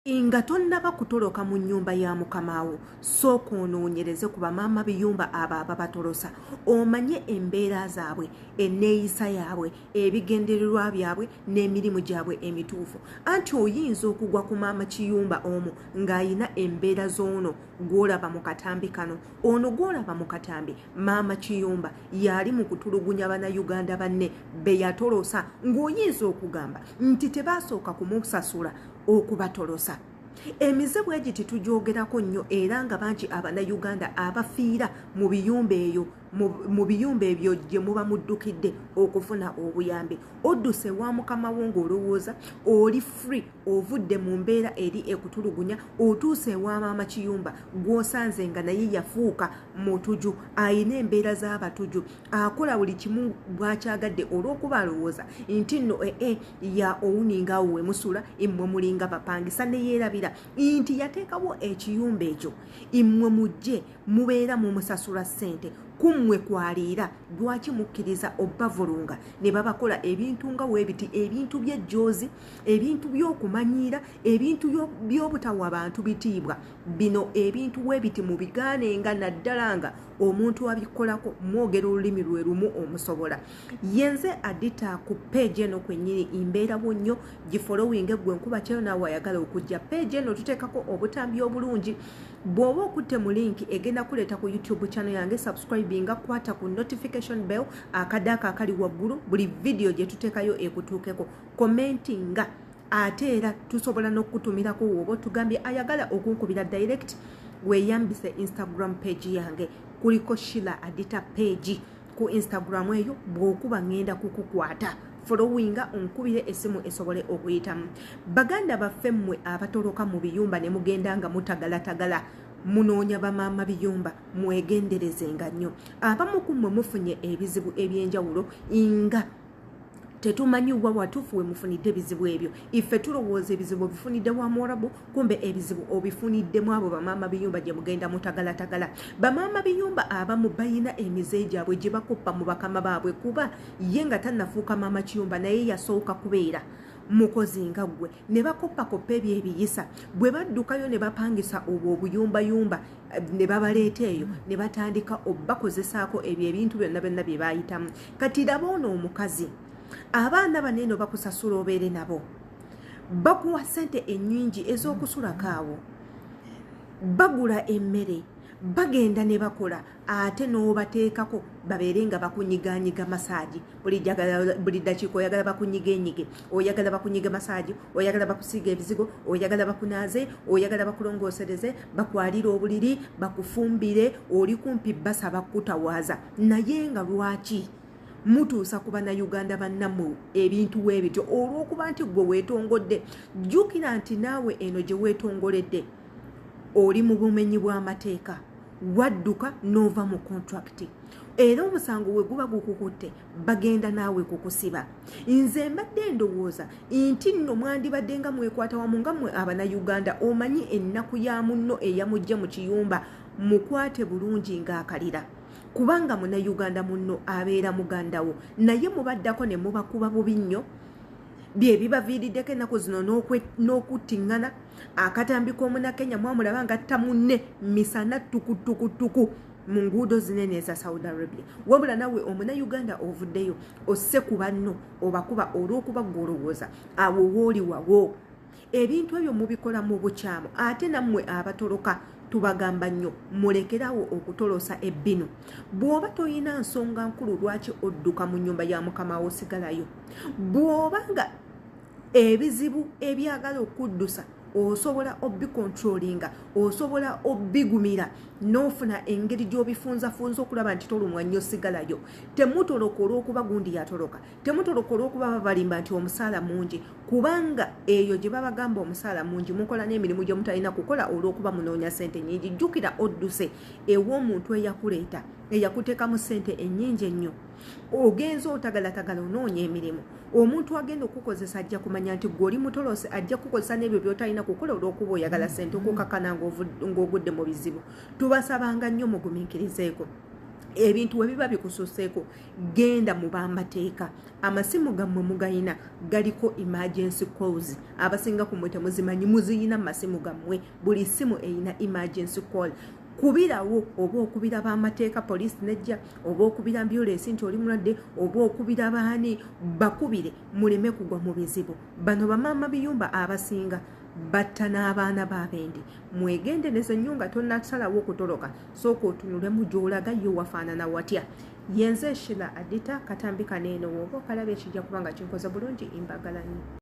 Nga tonnaba kutoloka mu nnyumba ya mukama wo, sooka onoonyereze ku bamaama biyumba abo ababatolosa, omanye embeera zaabwe, enneeyisa yaabwe, ebigendererwa byabwe n'emirimu gyabwe emituufu. Anti oyinza okugwa ku maama kiyumba omu ng'ayina embeera z'ono gw'olaba mu katambi kano. Ono gw'olaba mu katambi maama kiyumba y'ali mu kutulugunya Bannayuganda banne be yatolosa, ng'oyinza okugamba nti tebaasooka kumusasula okubatolosa. Emize bwe giti tugyogerako nnyo, era nga bangi Abannayuganda abafiira mu biyumba eyo, mu biyumba ebyo gye muba muddukidde okufuna obuyambi. Odduse wa mukama wo ng'olowooza oli free, ovudde mu mbeera eri ekutulugunya, otuuse ewa maama kiyumba gw'osanze nga naye yafuuka mutuju, ayina embeera z'abatuju, akola buli kimu bw'akyagadde olw'okuba alowooza nti nno ee ya owuninga awo we musula immwe mulinga bapangisa, ne yeerabira nti yateekawo ekiyumba ekyo immwe mujje mubeera mumusasula ssente kummwe kwaliira. Lwaki mukkiriza obbavulunga ne babakola ebintu nga weebiti, ebintu by'ejjoozi, ebintu by'okumanyiira, ebintu by'obutawa bantu bitiibwa? Bino ebintu weebiti mubigaanenga, naddala nga omuntu abikolako mwogera olulimi lwe lumu omusobola. Yenze Adita ku page eno kwennyini mbeerawo nnyo, gifollowing gwe nkuba kyeyo naawe ayagala okujja. Page eno tuteekako obutambi obulungi. Bw'oba okutte mu link egenda kuleeta ku YouTube channel yange, subscribinga, kwata ku notification bell, akadde ako akali waggulu, buli vidiyo gye tuteekayo ekutuukeko. Commentinga, ate era tusobola n'okukutumirako woba otugambye ayagala okunkubira direct. Weeyambise Instagram page yange, kuliko Shila Adita page ku Instagram eyo. Bw'okuba ŋŋenda kukukwata, followinga, onkubire essimu esobole okuyitamu. Baganda baffe mmwe abatoloka mu biyumba ne mugenda nga mutagalatagala munoonya bamaama biyumba, mwegenderezenga nnyo. Abamu ku mmwe mufunye ebizibu ebyenjawulo nga tetumanyi wa watuufu we mufunidde ebizibu ebyo. Ife tulowooza ebizibu obifunidde wa Muwarabu, kumbe ebizibu obifuniddemu abo bamaama biyumba gye mugenda mutagalatagala. Bamaama biyumba abamu bayina emize gyabwe gye bakoppa mu bakama baabwe, kuba ye nga tannafuuka maama kiyumba naye yasooka kubeera mukozi nga ggwe, ne bakoppakoppa ebyo ebiyisa. Bwe baddukayo ne bapangisa obwo obuyumbayumba ne babaleeta eyo ne batandika obbakozesaako ebyo ebintu byonna byonna bye baayitamu. Kati raba ono omukazi, abaana bano eno bakusasula obeere nabo, bakuwa ssente ennyingi ez'okusulako awo, bagula emmere, bagenda ne bakola, ate n'obateekako babeere nga bakunyiganyiga massage buli ddakiika. Oyagala bakunyigenyige, oyagala bakunyiga massage, oyagala bakusiiga ebizigo, oyagala bakunaaze, oyagala bakulongoosereze, bakwalire obuliri, bakufumbire, oli kumpi basaba kutawaaza. Naye nga lwaki mutuusa ku Bannayuganda bannammwe ebintu weebityo? Olw'okuba nti gwe weetongodde. Jjukira nti naawe eno gye weetongoledde oli mu bumenyi bw'amateeka, wadduka n'ova mu contract, era omusango we guba gukukutte bagenda naawe kukusiba. Nze mbadde ndowooza nti nno mwandibadde nga mwekwata wamu nga mmwe Abannayuganda. Omanyi ennaku ya munno eyamujja mu kiyumba, mukwate bulungi ng'akalira, kubanga Munnayuganda munno abeera mugandawo, naye mubaddako ne mubakuba bubi nnyo. Bye bibaviiriddeko ennaku zino n'okuttiŋŋana. Akatambi k'Omunakenya mwamulaba nga atta munne misana ttukutukutuku mu nguudo zinene eza Saudi Arabia. Wabula nawe Omunayuganda ovuddeyo osse ku banno, obakuba olw'okuba gwe olowooza awo wooli wawo. Ebintu ebyo mubikola mu bukyamu. Ate nammwe abatoloka tubagamba nnyo, mulekerawo okutolosa ebbinu. Bw'oba toyina nsonga nkulu lwaki odduka mu nnyumba ya mukama wo, osigalayo. Bw'oba nga ebizibu ebyagala okuddusa osobola obicontrollinga, osobola obigumira n'ofuna engeri gy'obifunzafunza okulaba nti tolumwa nnyo, sigalayo. Temutoloka olw'okuba gundi yatoloka, temutoloka olw'okuba babalimba nti omusaala mungi, kubanga eyo gye babagamba omusaala mungi mukola n'emirimu gye mutalina kukola olw'okuba munoonya ssente nnyingi. Jjukira odduse ew'omuntu eyakuleeta, eyakuteekamu ssente ennyingi ennyo. Ogenza otagalatagala onoonya emirimu, omuntu agenda okukozesa ajja kumanya nti gwe oli mutolose, ajja kukozesa n'ebyo by'otalina kukola olw'okuba oyagala ssente, okukakana ng'ogudde mu bizibu. Tubasabanga nnyo mugumiikirizeeko. Ebintu we biba bikususeeko, genda mu bamateeka. Amasimu gammwe mugayina, galiko emergency calls. Abasinga ku mmwe temuzimanyi, muziyina mu masimu gammwe. Buli simu eyina emergency call. Kubirawo, oba okubira bamateeka, poliisi nejja, oba okubira ambulance nti oli mulwadde, oba okubira baani, bakubire muleme kugwa mu bizibu. Bano bamaama biyumba abasinga batta n'abaana b'abendi. Mwegendereze nnyo nga tonnasalawo okutoloka, sooka otunulemu gy'olaga yo wafaanana watya. Yenze Shila Adita. Katambi kaneeno wooba okalaba, ekijja kuba nga kinkoze bulungi. Imbagala nnyo.